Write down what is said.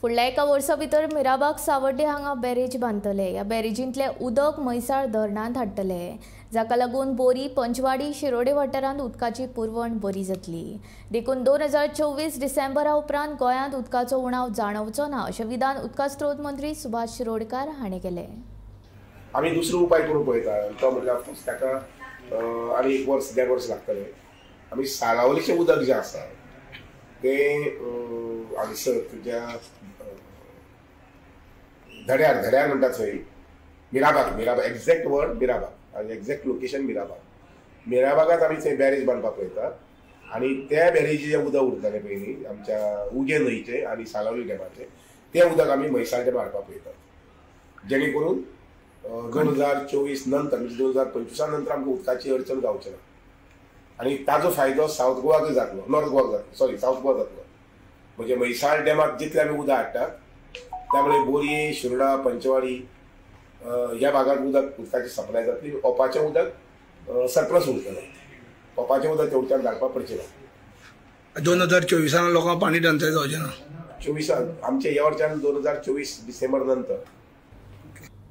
फुडल्या एका वर्सा भितर मिराबाग सावर्डे हांगा बॅरेज बांदतले. ह्या बॅरेजींतले उदक म्हैसाळ धरणांत हाडटले, जाका लागून बोरी, पंचवाडी, शिरोडे वाठारांत उदकाची पुरवण बरी जातली. देखून 2024 डिसेंबरा उपरांत गोंयांत उदकाचो उणाव जाणवचो ना अशें विधान उदका स्रोत मंत्री सुभाष शिरोडकार हांणी केलें. आमी दुसरो उपाय करूंक पळयता तो म्हणल्यार ताका आनी एक वर्स देड वर्स लागतलें. आमी सालावलीचें उदक जें आसा तें हांगसर तुज्या धड्यार, धड्यार म्हणटा थंय मिराबाग, मिराबाग एग्जॅक्ट वर्ड मिराबाग आनी एग्जॅक्ट लोकेशन मिराबाग. मिराबागांत आमी थंय बॅरेज बांदपाक पळयता आनी त्या बॅरेजीचें उदक उरतलें पयलीं आमच्या उगें न्हंयचें आनी सालावली डॅमाचें, तें उदक आमी म्हैसाळ डॅमार हाडपाक पळयतात, जेणे करून 2024 नंतर म्हणजे 2025 नंतर आमकां उदकाची अडचण जावची ना आनी ताजो फायदो सावथ गोवाक जातलो, नॉर्थ गोवाक जातलो, सॉरी सावथ गोवा जातलो. म्हणजे म्हैसाळ डॅमाक जितलें आमी उदक हाडटात त्यामुळे बोरये, शिरोडा, पंचवाडी ह्या भागात उदक उदकाची सप्लाय जातली. ओपाचें उदक सरप्लस उरतलें, ओपाचें उदक तेवटेन धाडपाक पडचें ना. 2024 लोकांक पाणी टंचाय जावचें ना. 24 आमच्या ह्या वर्सान 2024 डिसेंबर नंतर